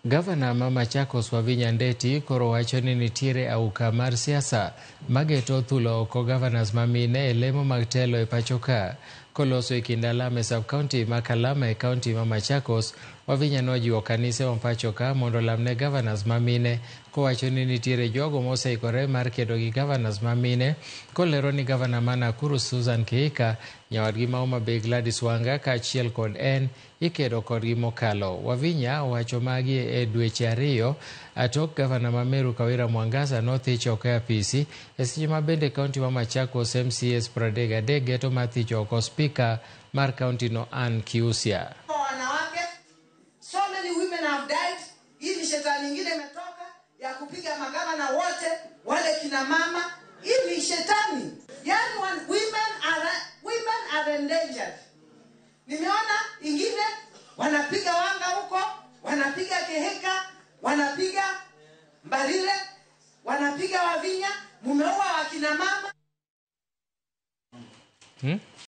Gavana ma Machakos Wavinya Ndeti koro wacho ni nitiere auka mar siasa mageto thulo oko governors ma mine e lemo mag telo e pacho ka. Koloso e kind alam e sub-county ma Kalama e county ma Machakos, Wavinya nojiwo kanise ma pacho ka mondo olamne governors ma mine kowacho ni nitiere jogo moseikore mar kedo gi governors ma mine kolero ni gavana ma Nakuru Susan Kihika, nyawadgi ma Homa Bay Gladys Wanga kaachiel kod en ikedo kodgi mokalo. Wavinya owacho magi e dweche 2 tok gavana ma Meru Kawira Mwangaza nothich oko e apisi e seche ma bende kaunti ma Machakos MCAs 33 geto mar thich oko spika mar kaunti no Ann Kiusya. Wanawake, so many women have died. Hii ni shetani nyingine imetoka ya kupiga magavana wote wale kina mama. Hii ni shetani. Yani women are endangered. Nimeona ingine wanapiga Wanga huko, wanapiga Keheka, wanapiga Mbarile, wanapiga Wavinya, mumeua wakina mama.